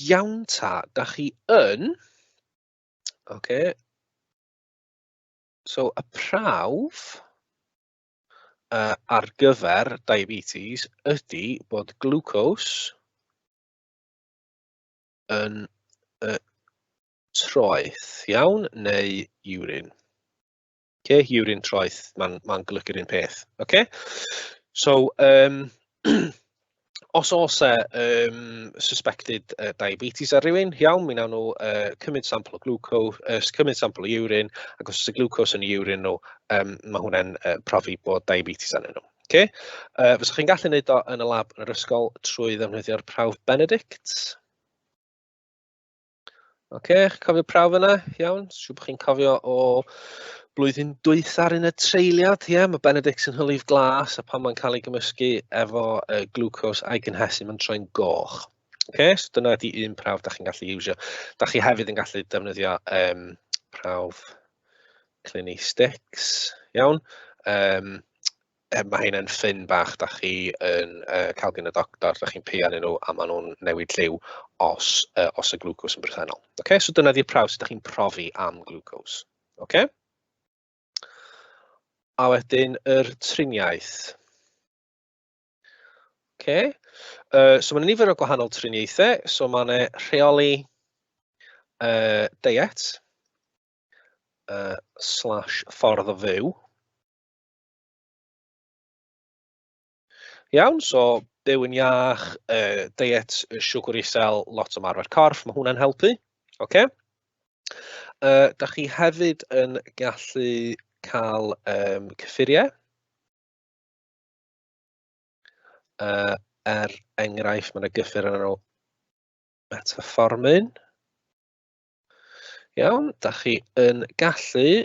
Iawn ta, da chi yn... Oce. So, y prawf ar gyfer diabetes ydy bod glucose yn y troeth, iawn, neu urine. Okay, urine troeth, mae'n ma golygu'r un peth. Okay? So, os oes e suspected diabetes ar rywun, iawn, mi wnawn nhw cymryd sampl o glucose, cymryd sampl o urine, ac os oes y glucose yn y urine nhw, mae hwnna'n profi bod diabetes arnyn nhw. Okay? Fyswch chi'n gallu gwneud o yn y lab yn yr ysgol trwy ddefnyddio'r prawf Benedict. Oce, chi'n cofio prawf yna? Iawn, siŵr bod chi'n cofio o blwyddyn dwytha ar un y treuliad. Ie, mae Benedict yn hylif glas a pan mae'n cael ei gymysgu efo glwcos a'i gynhesu, mae'n troi'n goch. Oce, so dyna ydi un prawf da chi'n gallu iwsio. Da chi hefyd yn gallu defnyddio prawf Clinistics, iawn. Mae heina'n ffyn bach da chi yn cael gen y doctor, da chi'n pio arnyn nhw a maen nhw'n newid lliw os, os y glwcos yn bresennol. Okay? So dyna di'r prawf sut da chi'n profi am glwcos. Okay? A wedyn yr triniaeth. Okay. So mae'n nifer o gwahanol triniaethau. So mae'n rheoli diet slash ffordd o fyw. Iawn, so byw yn iach, diet siwgr isel, lot o marfer corff, mae hwnna'n helpu. Okay. Da chi hefyd yn gallu cael cyffuriau. Er enghraifft, mae yna gyffur yn enw metformin. Iawn, da chi yn gallu,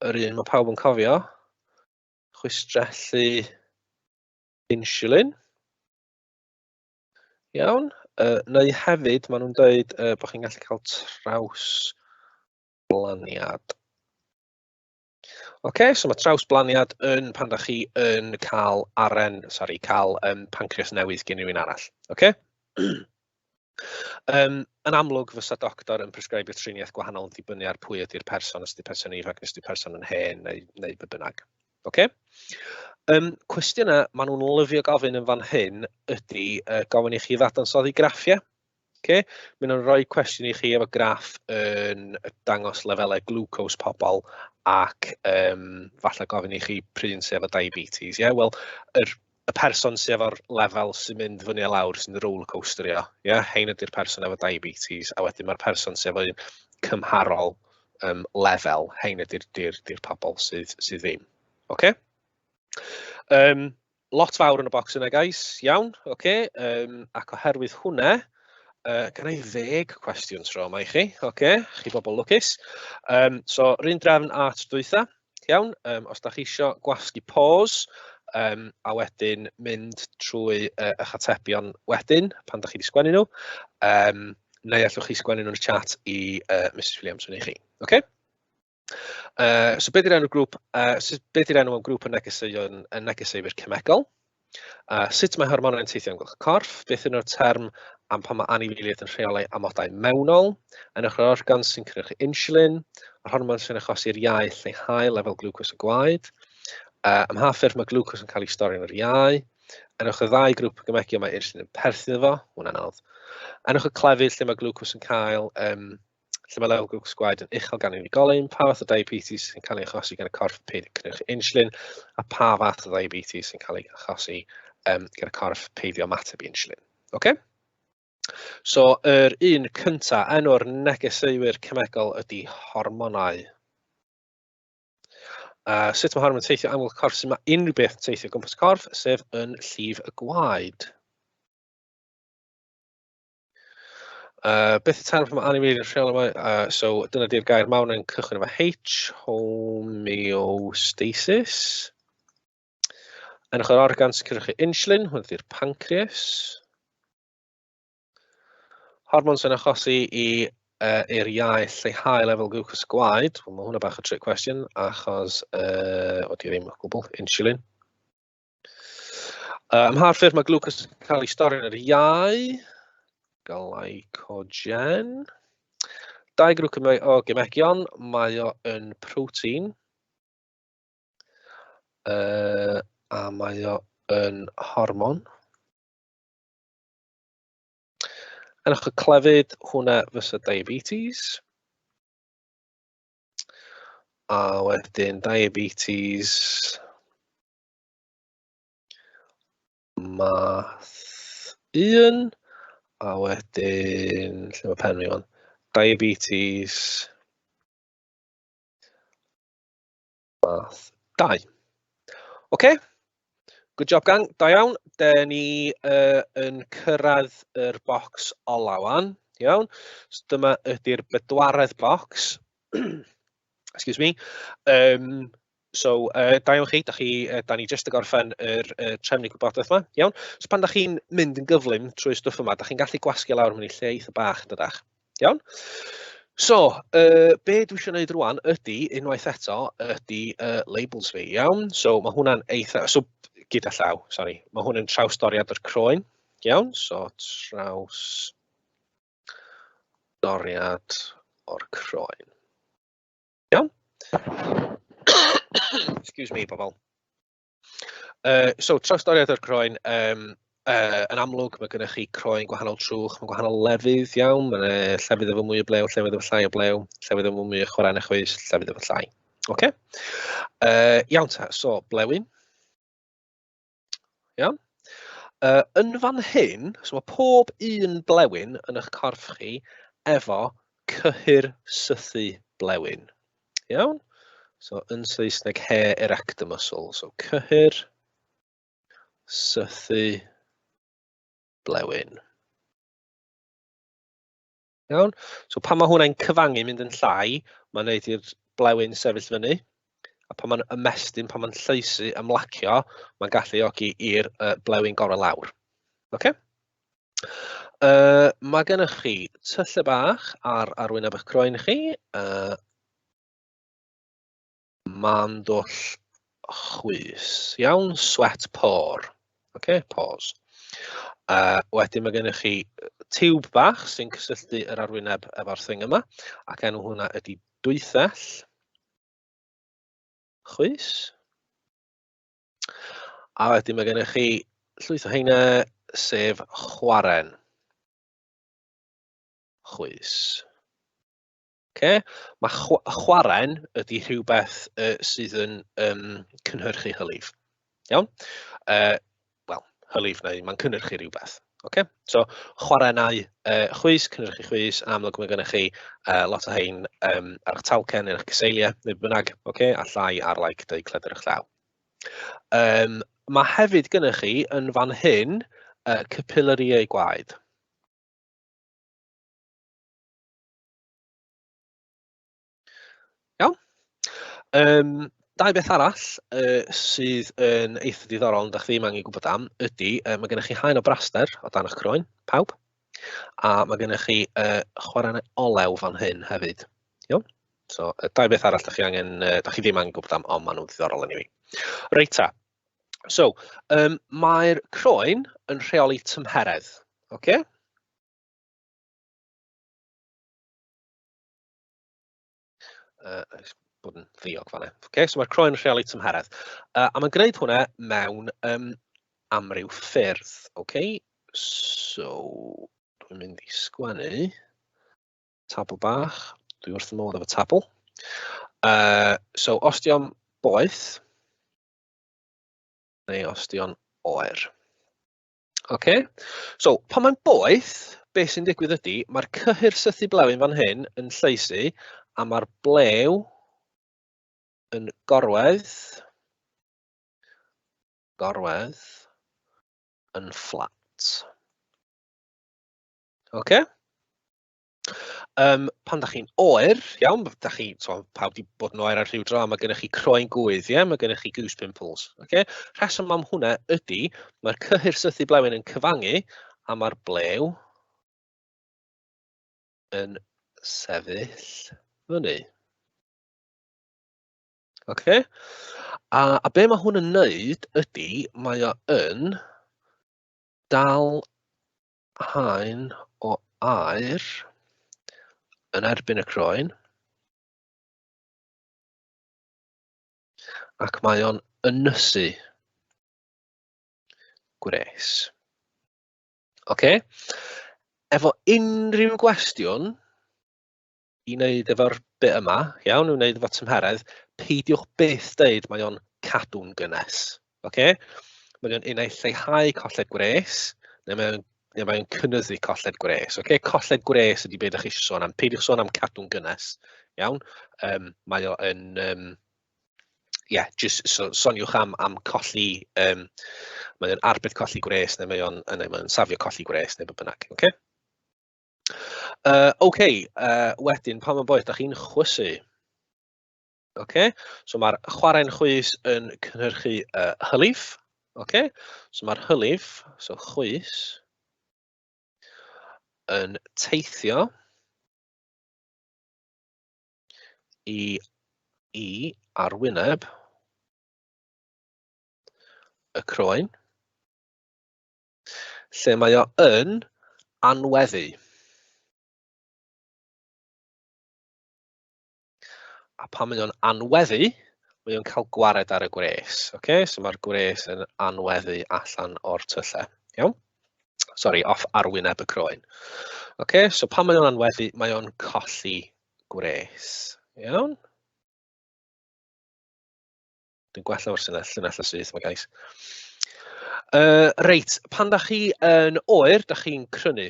yr un mae pawb yn cofio, chwistrellu insulin. Iawn, neu hefyd maen nhw'n dweud bod chi'n gallu cael trawsblaniad. Oce, so mae trawsblaniad yn pan da chi yn cael aren, sori, cael pancreas newydd gen rhywun arall. Oce? Yn amlwg, fysa doctor yn prescribio triniaeth gwahanol yn dibynnu ar pwy ydy'r person, os ydy'r person ifanc, os ydy'r person yn hen neu, neu be bynnag. Oce? Cwestiynau maen nhw'n lyfio gofyn yn fan hyn ydy gofyn i chi ddadansoddi graffiau. Okay? Maen nhw'n rhoi cwestiwn i chi efo graff yn dangos lefelau glwcos pobl ac falle gofyn i chi pryn sydd efo diabetes. Yeah? Wel, y person sydd efo'r lefel sy'n mynd fyny a lawr sy'n roller coasterio, yeah? Hein ydy'r person efo diabetes, a wedyn mae'r person sydd efo un cymharol lefel, hein ydy'r di, di pobl sydd, sydd ddim. Okay? Lot fawr yn y bocs yna, guys. Iawn, oce. Okay. Ac oherwydd hwnna, gan i 10 cwestiwn tro yma i chi. Oce, okay. Chi bobl lwcus. So, rhywun drefn at dwytha. Iawn, os da chi isio gwasgu pause, a wedyn mynd trwy eich atebion wedyn, pan da chi wedi sgwennu nhw, neu allwch chi sgwennu nhw'n y chat i Mrs Williams i chi. Okay? So beth yw'r enw grŵp, so beth yw'r enw am grŵp y negeseuon, y negeseuwyr cemegol? Sut mae hormonau'n teithio amgylch y corff? Beth yw'r term am pan mae anifeiliaid yn rheoli amodau mewnol? Enwch yr organ sy'n cynhyrchu insulin, yr hormon sy'n achosi'r iau lleihau lefel glwcos y gwaed. Ym mha ffurf mae glwcos yn cael ei storio yn yr iau? Enwch y ddau grŵp o gemegion mae insulin yn perthyn iddo fo, hwnna'n anodd. Enwch y clefyd lle mae glwcos yn cael lle mae lefel glwcos gwaed yn uchel gan unigolyn, pa fath o diabetes sy'n cael ei achosi gan y corff peidio cynhyrchu insulin, a pa fath o diabetes sy'n cael ei achosi gan y corff peidio ymateb i insulin. Okay? So, yr un cynta, enw'r negeseuwyr cemegol ydy hormonau. Sut mae hormon yn teithio amgylch corff? Sut mae unrhyw beth yn teithio gwmpas y corff, sef yn llif y gwaed. Beth y term mae anifeiliaid yn rheoli yma? So dyna di'r gair mawr yn cychwyn efo H, homeostasis. Enwch yr organ sy'n cynhyrchu insulin, hwn ydy'r pancreas. Hormon sy'n achosi i i'r iau lleihau lefel glwcos gwaed. Wel, mae hwnna bach o trick question, achos o di ddim o gwbl, insulin. Ym mha ffurf mae glwcos yn cael ei storio yn yr iau? Glycogen. Dau grŵp o gemegion, mae o yn protein. A mae o yn hormon. Enwch y clefyd, hwnna fysa diabetes. A wedyn diabetes math 1, a wedyn, lle mae pen fi wan, diabetes math 2. Oce, okay. Good job gang, da iawn. Da ni yn cyrraedd yr bocs ola wan, iawn. So dyma ydy'r bedwaredd bocs. Excuse me. So, da iawn chi, da chi, da ni jyst yn gorffen yr trefnu gwybodaeth yma, iawn. So pan da chi'n mynd yn gyflym trwy'r stwff yma, da chi'n gallu gwasgu lawr mewn i lle eitha bach, dydach, iawn. So, be dwi eisiau gwneud rwan ydy, unwaith eto, ydy labels fi, iawn? So, mae hwnna'n eitha... So, gyda llaw, sori. Mae hwn yn trawsdoriad o'r croen, iawn? So, trawsdoriad o'r croen. Iawn? Excuse me, bobl. So, trawsdoriad o'r croen, yn amlwg mae gennych chi croen gwahanol trwch, mae gwahanol lefydd, iawn, mae yna llefydd efo mwy o blew, llefydd efo llai o blew, llefydd efo mwy o chwarae na chwys, llefydd efo llai. Oce? Iawn ta, so blewyn. Iawn. Yn fan hyn, so mae pob un blewyn yn eich corff chi efo cyhyr sythu blewyn. Iawn? So yn Saesneg hair erector muscle. So cyhyr sythu blewyn. Iawn? So pan mae hwnna'n cyfangu mynd yn llai, mae'n neud i'r blewyn sefyll fyny. A pan mae'n ymestyn, pan mae'n llaesu, ymlacio, mae'n galluogi i'r blewyn gorau lawr. Okay? Mae gennych chi tyllau bach ar arwyneb eich croen chi. Mandwll chwys. Iawn, sweat pore. OK, pause. Wedyn mae gennych chi tiwb bach sy'n cysylltu yr arwyneb efo'r thing yma, ac enw hwnna ydy dwythell chwys. A wedyn mae gennych chi llwyth o heina, sef chwaren chwys. Okay? Mae chwaren ydy rhywbeth sydd yn cynhyrchu hylif. Iawn? Wel, hylif neu mae'n cynhyrchu rhywbeth. Okay? So, chwarennau chwys, cynhyrchu chwys, yn amlwg mae gennych chi lot o hein ar eich talcen neu eich cyseiliau, neu bynnag, okay? A llai ar like, deu cledr eich llaw. Mae hefyd gennych chi yn fan hyn capillariau gwaed. Iawn. Dau beth arall sydd yn eitha diddorol ond dach chi ddim angen gwybod am ydy mae gennych chi haen o braster o dan eich croen, pawb, a mae gennych chi chwarennau olew fan hyn hefyd. Iawn? So, dau beth arall dach chi angen, dach chi ddim angen gwybod am, ond maen nhw'n ddiddorol anyway. Reit ta. So, mae'r croen yn rheoli tymheredd, oce? Bod yn ddiog fan'na. Okay, so mae'r croen yn rheoli tymheredd. A mae'n gwneud hwnna mewn amryw ffyrdd. Okay? So, dwi'n mynd i sgwennu tabl bach. Dwi wrth fy modd efo tabl. So, os di o'n boeth, neu os di o'n oer. Okay? So, pan mae'n boeth, beth sy'n digwydd ydy, mae'r cyhyr sythu blewyn fan hyn yn llaesu, a mae'r blew yn gorwedd, gorwedd yn fflat. Okay? Pan da chi'n oer, iawn, da chi, so, pawb wedi bod yn oer ar rhyw dro, mae gennych chi croen gwydd, ie, mae gennych chi goose pimples. Okay? Rheswm am hwnna ydy, mae'r cyhyr sythu blewyn yn cyfangu, a mae'r blew yn sefyll fyny. Okay? A be mae hwn yn neud ydy, mae o yn dal haen o aer yn erbyn y croen ac mae o'n ynysu gwres. Oce? Efo unrhyw gwestiwn i wneud efo'r bit yma, iawn, i wneud efo tymheredd, peidiwch byth deud mae o'n cadw'n gynnes. Oce? Mae o'n unai lleihau colled gwres, neu mae o'n neu mae o'n cynyddu colled gwres. Oce? Colled gwres ydy beth ydych chi eisiau sôn am. Peidiwch sôn am cadw'n gynnes. Iawn? Mae o yn... Yeah, just so, soniwch am colli, mae o'n arbed colli gwres, neu mae o'n, neu mae o'n safio colli gwres, neu beth bynnag. Oce? Okay, wedyn, pan mae'n boeth, da chi'n chwysu. Okay? So mae'r chwarae'n chwys yn cynhyrchu hylif. Okay? So mae'r hylif, so chwys, yn teithio. i i arwyneb y croen, lle mae o yn anweddu. A pan mae o'n anweddu, mae o'n cael gwared ar y gwres. Okay? So mae'r gwres yn anweddu allan o'r tyllau. Iawn? Sorry, off arwyneb y croen. Okay? So pan mae o'n anweddu, mae o'n colli gwres. Iawn? Dwi'n gwella o'r llinell, llinell y syth, mae guys. Reit, pan da chi yn oer, da chi'n crynu.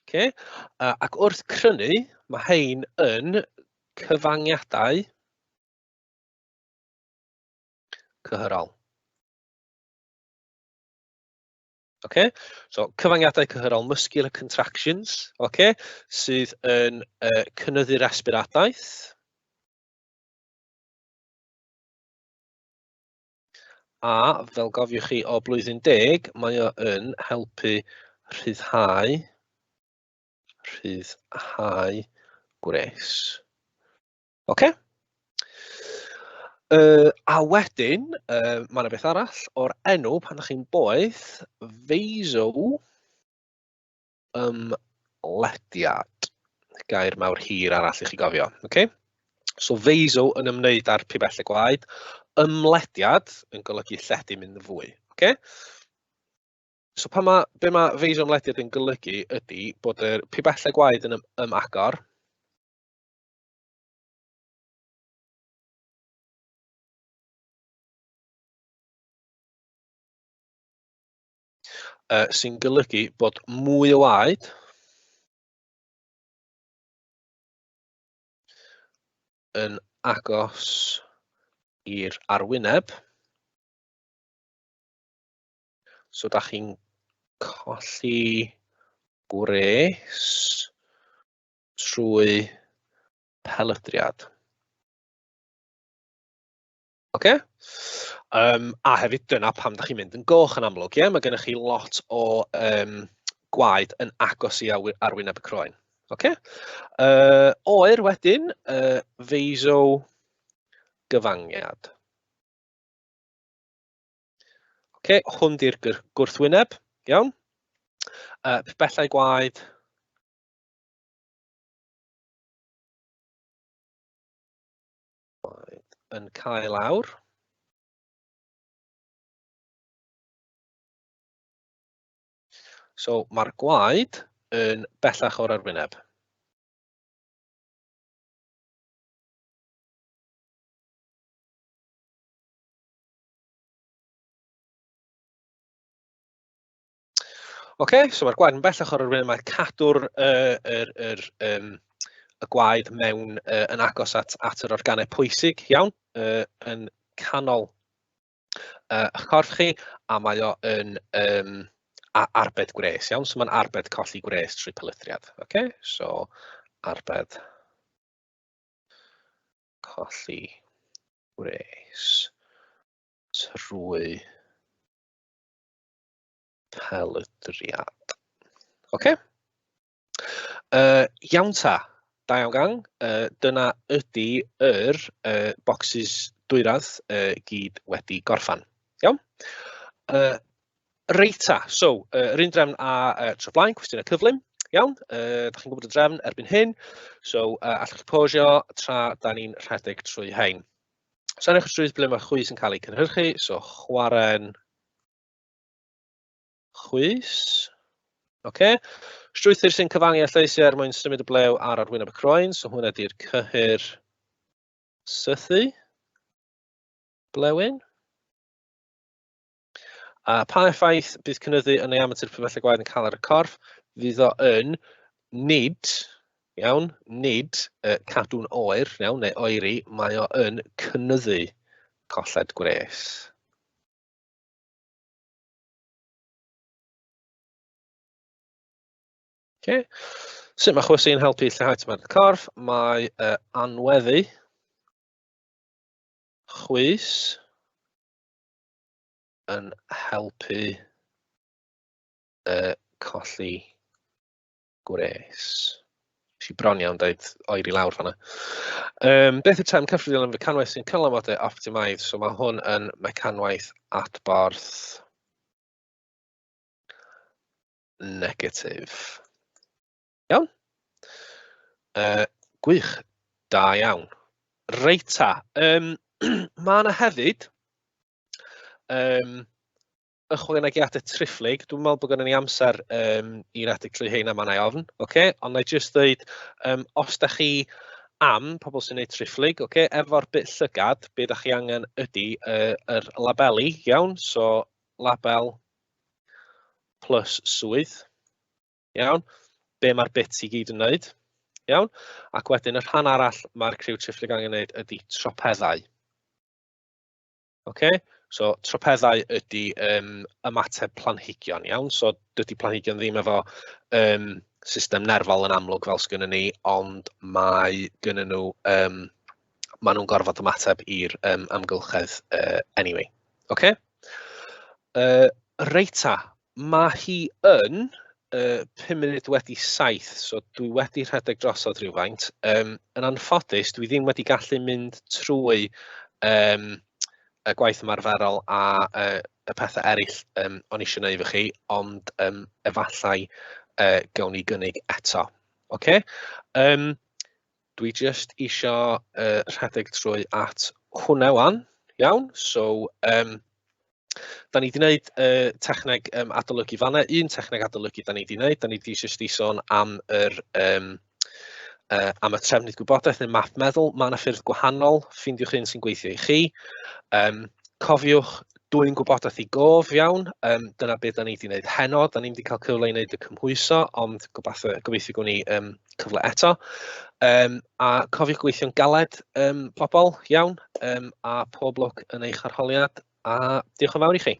Okay? Ac wrth crynu, mae hein yn cyfangiadau cyhyrol. Okay? So, cyfangiadau cyhyrol, muscular contractions, okay? Sydd yn cynyddu resbiradaeth. A fel gofiwch chi o blwyddyn 10, mae o yn helpu rhyddhau, rhyddhau gwres. Oce? A wedyn, mae yna beth arall o'r enw pan ydych chi'n boeth, vaso ymlediad. Gair mawr hir arall i chi gofio. Okay? So vaso yn ymwneud â'r pibellau gwaed, ymlediad yn golygu lledu mynd yn fwy. Okay? So pan mae, be mae vaso ymlediad yn golygu ydy bod yr pibellau gwaed yn ymagor, sy'n golygu bod mwy o waed yn agos i'r arwyneb. So da chi'n colli gwres trwy pelydriad. Oce? A hefyd dyna pam da chi'n mynd yn goch yn amlwg, ie? Mae gennych chi lot o gwaed yn agos i arwyneb y croen. Oce? Oer wedyn, vaso gyfangiad. Oce, hwn di'r gwrthwyneb, iawn? Pibellau gwaed. Yn cael lawr. So mae'r gwaed yn bellach o'r arwyneb. Oce, so mae'r gwaed yn bellach o'r arwyneb, mae cadw'r y gwaed mewn yn agos at yr organau pwysig iawn, yn canol eich corff chi, a mae o yn arbed gwres, iawn? So mae'n arbed colli gwres trwy pelydriad. Oce, so arbed colli gwres trwy pelydriad. Oce? Iawn ta, da iawn gang. Dyna ydy yr bocsys dwyradd gyd wedi gorffan. Iawn? Reit ta, so, yr un drefn a tro blaen, cwestiynau cyflym. Iawn, da chi'n gwybod y drefn erbyn hyn, so allwch chi posio tra da ni'n rhedeg trwy hein. So, enwch y strwyth ble mae chwys yn cael ei cynhyrchu, so chwaren chwys. Oce. Strwythur sy'n cyfangu a lleisiau er mwyn symud y blew ar arwyneb y croen, so hwnna di'r cyhyr sythu blewyn. A pa effaith bydd cynyddu yn ei amatur pibellau gwaed yn cael ar y corff? Fydd o yn nid, iawn, nid cadw'n oer, iawn, neu oeri, mae o yn cynyddu colled gwres. Okay. Sut mae chwysu yn helpu lleihau tymheredd y corff? Mae anweddu chwys yn helpu colli gwres. Nes i bron iawn deud oeri lawr fanna. Beth yw term cyffredinol am fecanwaith sy'n cynnal amodau optimaidd? So mae hwn yn mecanwaith adborth negatif. Iawn? Gwych, da iawn. Reit ta, mae yna hefyd ychwanegiadau triphlyg. Dwi'n meddwl bod gennym ni amser i redeg trwy heina, mae 'na ofn, ocê? Ond wna i jyst ddeud, os da chi am, pobl sy'n gwneud triphlyg, ocê, efo'r bit llygad, be da chi angen ydy yr labeli, iawn? So, label plus swydd, iawn? Be mae'r bit i gyd yn wneud, iawn? Ac wedyn y rhan arall mae'r criw triphlyg angen wneud ydy tropeddau. Ocê, so tropeddau ydy ymateb planhigion, iawn? So dydy planhigion ddim efo system nerfol yn amlwg fel sgynnon ni, ond mae gynnyn nhw, maen nhw'n gorfod ymateb i'r amgylchedd anyway. Ocê? Reit ta, mae hi yn 7:05, so dwi wedi rhedeg drosodd rhywfaint. Yn anffodus, dwi ddim wedi gallu mynd trwy y gwaith ymarferol a y pethau eraill o'n i eisiau gwneud efo chi, ond efallai gawn ni gynnig eto. Ocê? Dwi jyst isio rhedeg trwy at hwnna wan, iawn? So, da ni wedi gwneud techneg adolygu fanna. Un techneg adolygu da ni wedi gwneud, da ni wedi jyst i sôn am yr am y trefnydd gwybodaeth neu map meddwl. Mae yna ffyrdd gwahanol, ffeindiwch un sy'n gweithio i chi. Cofiwch dwyn gwybodaeth i gof, iawn. Dyna beth da ni wedi gwneud heno. Da ni'n wedi cael cyfle i wneud y cymhwyso, ond gobeithio, gobeithio gwni cyfle eto. A cofiwch gweithio'n galed, pobl, iawn, a pob lwc yn eich arholiad, a diolch yn fawr i chi.